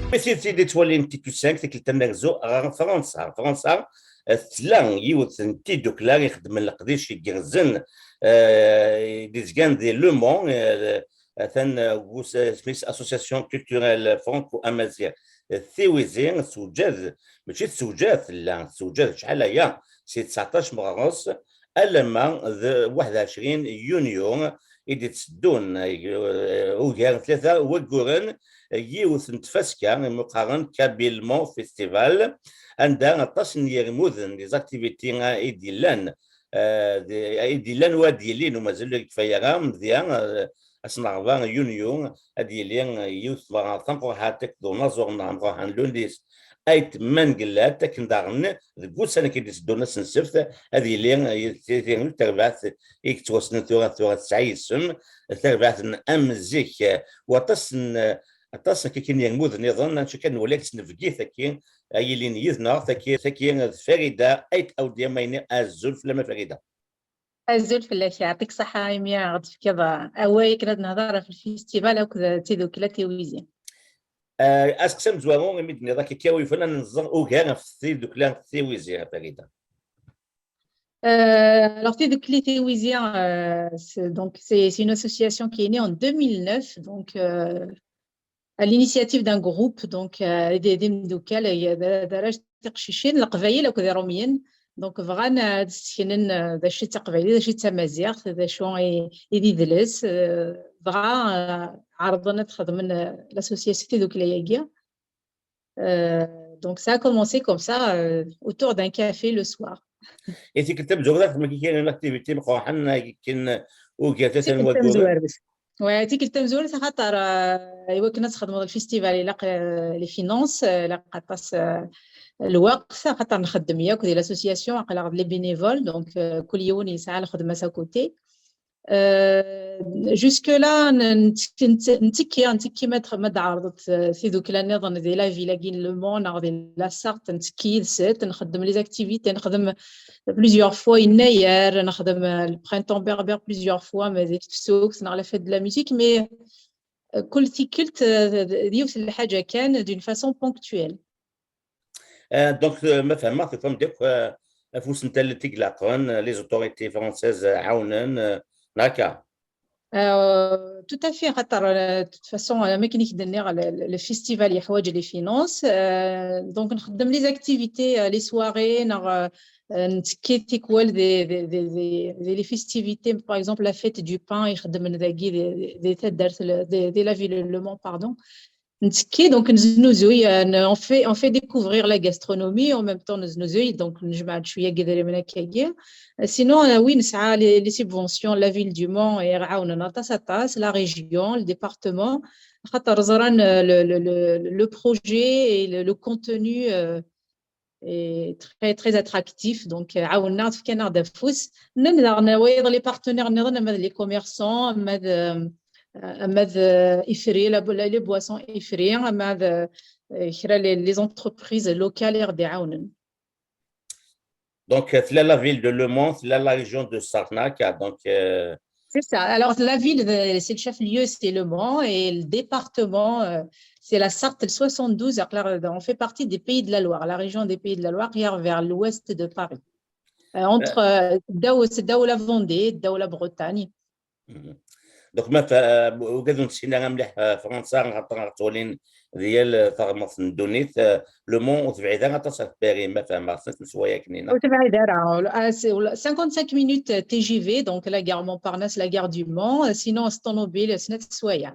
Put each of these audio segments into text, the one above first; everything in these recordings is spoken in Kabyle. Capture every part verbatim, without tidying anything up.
Mi tid tid yettwalin Titus cinq, tikkelt tamerzu ɣer Fransa. Fransa, eh, tella yiwet n tiddukla ixeddmen leqdic igerrzen, eh, i d-izgan di Le Mans, eh, atan, eh, gus-, eh, isem-is Association Culturelle Franco-Amazigh, eh, Tiwizi, tewjad, mačči tewjad, tella tewjad acḥal aya, si tseɛṭac meɣres, alamma d waḥed u ɛecrin yunyu i d-itteddun, eh, ugar n tlata wagguren, yiwet n tfaska imi qqaren Kabyle Mans Festival, anda aṭas n yirmuden, des activités, eh, i d-yellan, eh, di-, i d-yellan u ad d-yilin, u mazal ur yekfa ara, diɣ, eh, ass n ṛebɛa yunyu ad d-yili, eh, yiwet n tmeɣra tameqqrant akked unaẓur-nneɣ ameqqran Lundis Ait Mengellat, akken daɣen deg wussan-agi d-iteddun ass n ssebt ad yili, eh, yid-, yid-, terbaɛt i yettwassnen tura, tura tesɛa isem, tarbaɛt n am zik, eh, waṭas n, eh, aṭas n kiki n yirmuden nniḍen, acu kan nwali ad tt-nebgit aki, ad yilin yid-neɣ, taki, taki d Farida Ait Awdiya Mayni. Azul fell-am a Farida. Azul fell-ak, yeɛṭik ṣṣeḥḥa imi aɣ-d-tefkiḍ awal akken ad nehḍer ɣef lfistival akked tidukla Tiwizi. Eh, aseqsi amezwaru imi d-nniḍ akka, awi yufan ad nẓer ugar ɣef tidukla Tiwizi, a Farida. Euh, alors, Tidukli Tiwizi, euh, c'est, donc, c'est, c'est une association qui est née en deux mille neuf, donc, euh, à l'initiative d'un groupe, donc, euh, d, d imdukal, euh, d, d arrac tiqcicin, Leqbayel akked Iṛumyen. Donc, bɣan, euh, ad sseknen, euh, d acu i d taqbaylit, d acu i d tamaziɣt, d acu i, i d idles, euh, dɣa, euh, ɛerḍen ad xedmen, euh, l'association tidukla-agi. Euh, donc, ça a commencé comme ça, euh, autour d'un café le soir. I tikkelt tamezwarut, xedmen kiki n activité meqqren akken ugar tlata n wagguren. Ouais, tikkelt tamezwarut, axaṭer, euh, i wakken ad txedmeḍ lfistival, ilaq, euh, les finances, euh, ilaq aṭas, euh, lweqt, axaṭer nxeddem yakk di l'association, aql-aɣ d les bénévoles, donc, euh, kul yiwen yesɛa lxedma-s à côté. Euh, jusque-là, n-, n-, n-, ntekki, ntekki ma d-, ma d-ɛerḍet, euh, tidukla nniḍen di la ville-agi n Le Mans neɣ di la Sarthe, ntekki yid-sent, nxeddem les activités, nxeddem plusieurs fois yennayer, nxeddem, euh, le printemps berbère plusieurs fois, ma di tefsukt neɣ la fête de la musique, mais, euh, kul tikkelt, euh, d, d yiwet n lḥaǧa kan, d'une façon ponctuelle. Euh, donc, euh, ma fehmeɣ, tufam-d akk, euh, afus n tallit i ilaqen, euh, les autorités françaises, euh, ɛawnen, euh, neɣ akka? Euh, tout à fait, xaṭer, euh, de toute façon, euh, am akken i k-d-nniɣ, le, le, le festival yeḥwaǧ les finances. Euh, donc, nxeddem les activités, euh, les soirées, neɣ, euh, euh, nettekki tikwal des, des, des, des, des, les festivités, par exemple, la fête du pain, ixeddmen dagi, des, des, des, des, des, des, la ville, Le Mans, pardon. Nettekki, donc neznuzuy, euh, on fait, on fait découvrir la gastronomie, en même temps neznuzuy, donc nejmeɛ-d cwiya n yidrimen akkagi. Euh, sinon, euh, oui, nesɛa les, les subventions, la ville du Mans, i ɣ-ɛawnen aṭas, aṭas, la région, le département, xaṭer ẓran, euh, le, le, le, le projet et le, le contenu, euh, et très, très attractif. Donc, euh, ɛawnen-aɣ-d, fkan-aɣ-d afus. Nnan daɣen, euh, wayeḍ les partenaires nniḍen, ama d les commerçants, ama d, euh, ama d, euh, ifri, la, la, les boissons ifri, ama d, euh, kra les, les entreprises locales i ɣ-d-iɛawnen. Donc, euh, tella la ville de Le Mans, tella la région de Sarthe, donc, euh, C'est ça. Alors, la ville, euh, c'est le chef-lieu, c'est Le Mans, et le département, euh, c'est la Sarthe, le soixante-douze. Alors, on fait partie des Pays de la Loire, la région des Pays de la Loire, qui est vers l'ouest de Paris. Euh, entre, euh, Dao, c'est Dao la Vendée, Dao la Bretagne. Mhm. Donc, ma fa-, ugad ur nessin ara mliḥ, euh, Fransa, xaṭer ɣ-ttwalin di yal, euh, taɣmert n ddunit, euh, Le Mans ur tebɛid ara aṭas ɣef Paris, ma fehmeɣ, snat n sswayeɛ akken-nni. Ur tebɛid ara. Ah, c'est, cinquante-cinq minutes, euh, T G V, donc la gare Montparnasse, la gare du Mans. Euh, sinon, s ṭṭunubil, snat n sswayeɛ.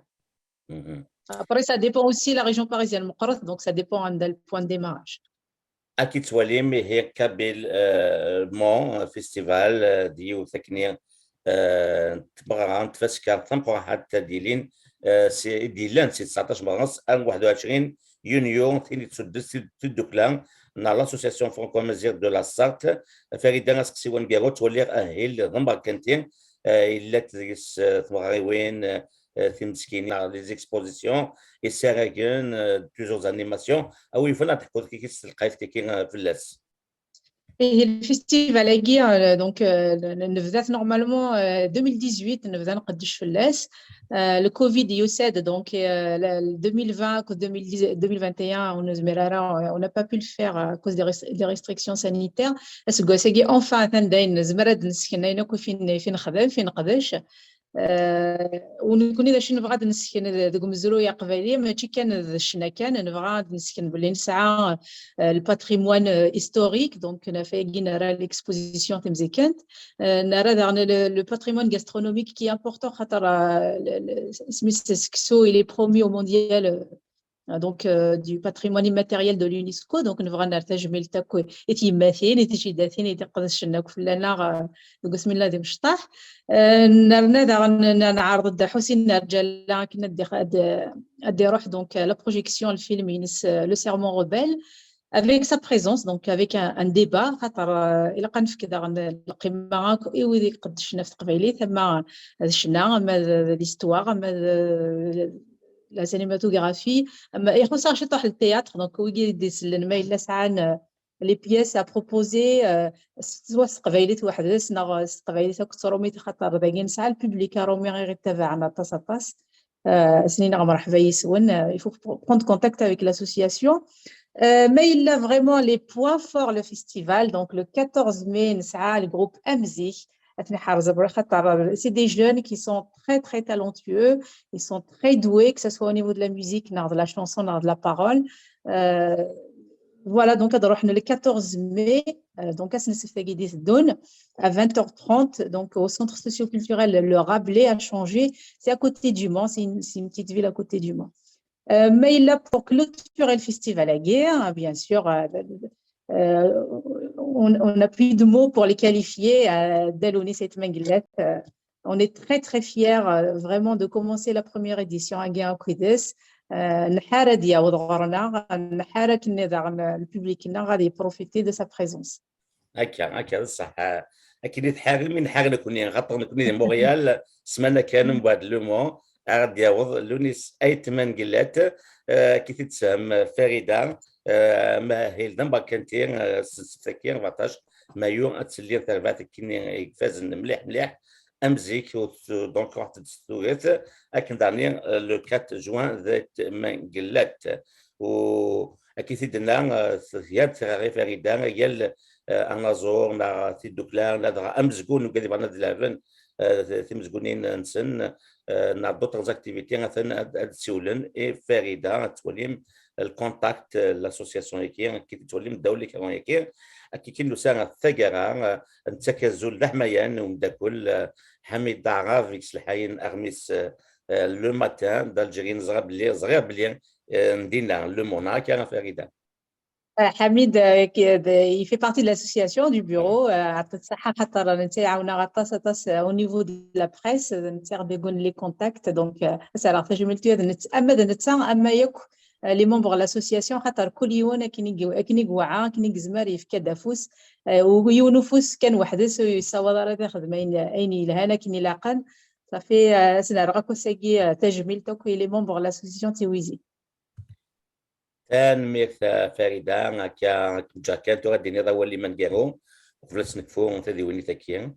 Mhm. Après, ça dépend aussi, la région parisienne meqqret, donc ça dépend, hein, de le point de démarrage. Ad k-ttwalim, ihi Kabyle, euh, Mans, euh, Festival, euh, d yiwet akkenni, euh, n tmeɣra n tfaska tameqqrant ad d-ilin, euh, si, i d-yellan si tseɛṭac meɣres ar waḥed u ɛecrin yunyu, tin i d-tuddes tid-, tiddukla neɣ l'Association Franco-Amazigh de la Sarthe. Farida, aseqsi aneggaru, ttwaliɣ ahil d amerkanti, euh, yella-d deg-s, euh, tmeɣriwin, euh, euh, timeskinin, les expositions, isaragen, euh, plusieurs animations. Awi yufan ad teḥkuḍ kiki s telqayt kiki, euh, fell-as. Ihi, le festival-agi, euh, donc, euh, n-, n-, nebda-t normalement, euh, deux mille dix-huit, nebda nqeddec fell-as. Euh, le covid yusa-d, donc, euh, la, le deux mille vingt akked deux mille dix, deux mille vingt et un, ur nezmir ara, euh, on n'a pas pu le faire, euh, à cause des rest-, des restrictions sanitaires. Aseggas-agi, enfin, atan dayen nezmer ad d-nesken ayen akk i fin, i fin nexdem, i fin neqdec. Euh, u nekkni d acu nebɣa ad d-nesken d-, deg umezruy aqbayli, mačči kan d ccna kan, nebɣa ad d-nesken belli nesɛa, euh, le patrimoine, euh, historique, donc naf-, agi nara l'exposition timzikent, euh, nara daɣen le, le patrimoine gastronomique qui est important, xaṭer, euh, le, le, isem-is seksu, il est promu au mondial, euh, donc, euh, du patrimoine immatériel de l'UNESCO. Donc, nebɣa nerr tajmilt akk i tyemmatin, i tjiddatin, i d-iqedcen akk fell-aneɣ, euh, deg usmilla d imecṭaḥ. Euh, nerna daɣen, n-, nɛerḍ-d Ḥusin Nerǧala akken ad d-, ad d-, ad d-iruḥ, donc, euh, la projection, le film-ines, euh, Le Serment Rebelle, avec sa présence, donc avec un, un débat, xaṭer, euh, ilaq ad nefk daɣen lqima akk i wid iqeddcen ɣef teqbaylit, ama d ccna, ama d, d l'histoire, ama d, la cinématographie, ama ixuṣṣ-aɣ ciṭuḥ le théâtre, donc wigi i d-isellen ma yella sɛan, euh, les pièces à proposer, euh, soit s teqbaylit weḥd-s neɣ s teqbaylit akked trumit, xaṭer dagi nesɛa le public arumi i ɣ-ittabaɛen aṭas, aṭas. Euh, ad sen-iniɣ mreḥba yis-wen. Euh, il faut pr-, prendre contact avec l'association. Euh, ma yella vraiment les points forts le festival, donc le quatorze mai, nesɛa le groupe Amzik, ad ten-iḥrez Rebbi, xaṭer c'est des jeunes qui sont très, très talentueux, ils sont très doués, que ce soit au niveau de la musique, neɣ de la chanson, neɣ de la parole. Euh, voilà, donc ad ruḥen le quatorze mai, euh, donc ass n ssebt-agi d-iteddun, à vingt heures trente, donc au centre socioculturel Le Rabelais à Changé, c'est à côté du Mans, c'est une, c'est une petite ville à côté du Mans. Euh, ma yella pour clôturer le festival-agi, hein, bien sûr, euh, euh, on, on n'a plus de mots pour les qualifier, euh, Dda Lewnis Ayt Mengellat, euh, on est très, très fiers, euh, vraiment de commencer la première édition agi akk yid-s. Euh, nḥar ad d-yaweḍ ɣur-neɣ, nḥar akken daɣen le public-nneɣ ad profiter de sa présence. Akka, akka, d ṣṣeḥ. Akken i tḥarem, i nḥar nekkni, xaṭer nekkni di Montréal, ssmana kan mbeɛd Le Mans, ara d-yaweḍ Lewnis Ayt Mengellat, eh, akken i t-id-tessefhem Farida, eh, amahil d aberkanti, eh, s ssebt-agi, rbeɛṭac mayu, ad tili terbaɛt akkenni i ifazen mliḥ, mliḥ, am zik, ur t-, donc, ruḥet-d s tudert, akken daɣni, eh, le quatre juin d Ayt Mengellat. U akken i t-id-tenna, eh, tga-d tɣerri Farida, yal, eh, anaẓur, neɣ tiddukla, ladɣa amezgun, ugad ibɣan ad leɛben, eh, timezgunin-nsen, eh, neɣ d'autres activités, atan ad, ad siwlen i Farida, ad twalim le contact, eh, l'association-agi, akken i tettwalim ddaw l'écran-agi, akken i nusa taggara, eh, nettak azul d aḥmayan, umeddakel, eh, Ḥamid Daɛrab, i yesselḥayen aɣmis, eh, eh, le matin d'Algérie, neẓra belli, ẓriɣ belli, eh, n dinna, Le Mans, akka a Farida. Euh, Ḥamid, euh, qui, euh, de, il fait partie de l'association, du bureau. Euh, ɛṭi-t ṣṣeḥḥa xaṭer netta iɛawen-aɣ aṭas, aṭas, euh, au niveau de la presse, euh, netta i ɣ-d-iggin les contacts. Donc, euh, ad s-rreɣ tajmilt i d netta, ama d netta, ama yakk, euh, les membres de l'association, xaṭer kul yiwen akken i, akken i yewɛa, akken i yezmer yefka-d afus. Euh, u yiwen ufus kan weḥd-s ur yessawaḍ ara ad ixdem ayen, ayen yelhan, akken ilaqen. Ṣafi, euh, ad s-rreɣ akk ass-agi, euh, tajmilt akk i les membres de l'association Tiwizi. Tanemmirt a Farida, akka kem-ǧǧeɣ kan tura ad d-tiniḍ awal-im aneggaru, uqbel ad s-nekfu tadiwennit-agi.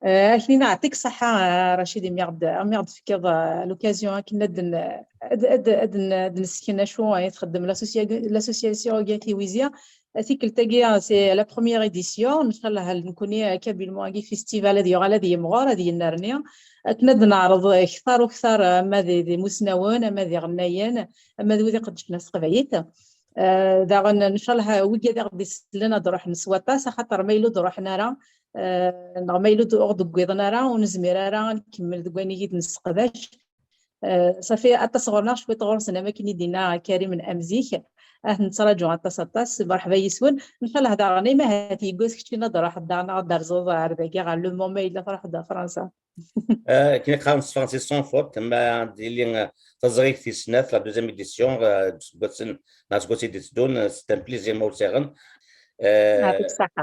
Euh, Aklina, ɛṭik ṣṣeḥḥa, euh, Racid, imi ɣ-d, imi ɣ-d-tefkiḍ, euh, l'occasion akken ad n-, ad, ad, ad n-, ad nesken acu i txeddem l'associa-, l'association Tiwizi. Tikkelt-agi, c'est la première édition. Ncallah, nekkni, euh, Kabyle Mans agi festival ad yuɣal ad yimɣur, ad yennerni. Akken ad neɛreḍ ktar u ktar, ama d, d imusnawen, ama d iɣennayen, ama d wid iqeddcen ɣef teqbaylit. Euh, daɣen, ncallah, wigad i ɣ-d-isellen ad ruḥen s waṭas, axaṭer ma yella ur d-ruḥen ara, euh, neɣ ma yella ur d-wwiḍen ara, ur nezmir ara ad nkemmel deg wayen i d-nesseqdac. Euh, ṣafi aṭas ɣur-neɣ, cwiṭ ɣur-sen, am akken i d-yenna Karim n am zik. Ad nettraǧu aṭas, aṭas. Merḥba yis-wen. Ncallah daɣen, ma ahat yeggas keččini ad d-truḥeḍ daɣen, ad d-terzuḍ ar dagi, ɣer Le Mans, ma yella truḥeḍ ɣer Fransa. Euh, akken i qqaren s tefransist, sans faute, ma d-yili, euh, taẓrigt tis snat, la deuxième édition, euh, seg wass-n, neɣ seg wass i d-itteddun, euh, c'est un plaisir ma ur sɛiɣ. Euh, Ɛṭik ṣṣeḥḥa.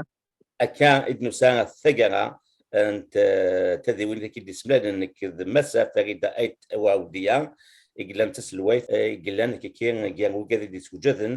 Akka i d-nusa taggara, euh, n t-, tadiwennit i d-isemlalen nekk d Massa Farida Ayt Uɛawdiya, i yellan d taselwayt, eh, i yellan kiki gar wigad i d-yettweǧǧaden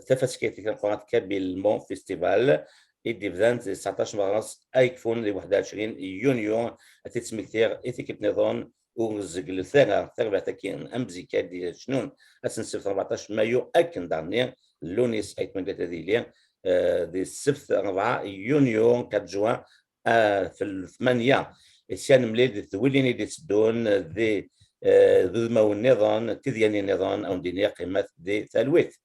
tafaskayt tameqqrant Kabyle Mon Festival, i d-ibdan di tseɛṭac n meɣres ay yekfun di waḥed u ɛecrin yunyu. Ad t-id-smektiɣ i tikkelt nniḍen, ur zeglet ara tarbaɛt-agi am zik ad d-yecnun ass n ssebt rbeɛṭac mayu, akken daɣen lunis ay tmaggat ad yili, eh, di ssebt rebɛa yunyu, quatre juin, ah, f tmanya. Sya nemlil di tewwilin i d-itteddun di, eh, d udmawen nniḍen, tidyanin nniḍen, a wen-d-iniɣ qqimet di talwit.